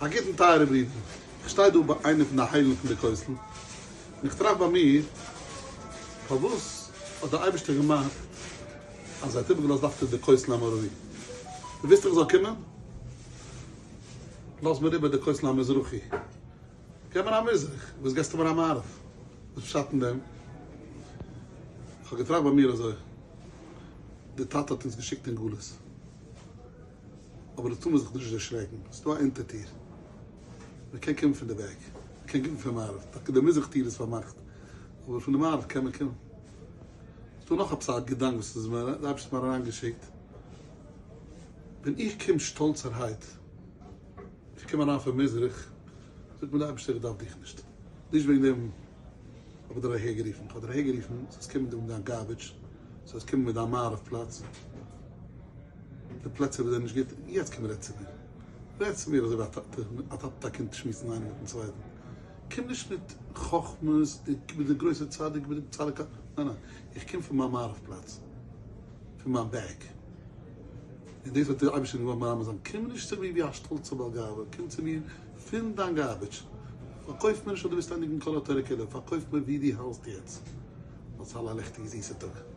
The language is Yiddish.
א גוטן טייערע ברידער, איך שטיי דא ביי איינע פון די היילן פון די כותל, און איך טראכט ביי מיר, פארוואס האט דער אייבערשטער געמאכט אז ער האט איבערגעלאזט דווקא די כותל המערבי? דו ווילסט איך זאל קומען? לאז מיר איבער די כותל המזרחי, געב מיר א מזרח, וואס געסטו מיר א מערב? וואס פשט אין דעם? איך האב געטראכט ביי מיר אזוי, די טאטע האט אונז געשיקט אין גלות, אבער דא טאר מען זיך נישט דערשרעקן, ס'איז דא א אונטער טיר, מען קען קומען פון די בעק, מען קען קומען פון מערב, טאקע די מזרח טיר איז פארמאכט, אבער פון די מערב קען מען קומען. ס'איז דא נאך עפעס א געדאנק וואס איז מיר, די אייבערשטער האט מיר אריינגעשיקט, ווען איך קום שטאלצערהייט, איך קום אריין פון מזרח, זאגט מיר די אייבערשטער איך דארף דיך נישט, נישט וועגן דעם האב איך דיר אהערגערופן, איך האב דיר אהערגערופן זאלסט קומען דא מיט דיין garbage, זאלסט קומען מיט דיין מערב פלאץ, די פלעצער וואס זענען נישט גוט, יעצט קום רעד צו מיר, רעד צו מיר אזוי ווי א טאטע א טאטע מיט א קינד שמועסן איינער מיטן צווייטן, קום נישט מיט חכמות, דו ביסט דער גרויסער צדיק, דו ביסט דער צדיק, ניין ניין, איך קום פון מיין מערב פלאץ, פון מיין בעק, און דאס האט דער אייבערשטער געוואלט מרמז זיין, קום נישט צו מיר ווי א שטאלצער בעל גאווה, קום צו מיר פון דיין garbage, פארקויף מיר נישט אז דו ווילסט ענדיגן כל התורה כולה, פארקויף מיר ווי דו האלסט יעצט, זאלסט האבן א לעכטיגע זיסע טאג.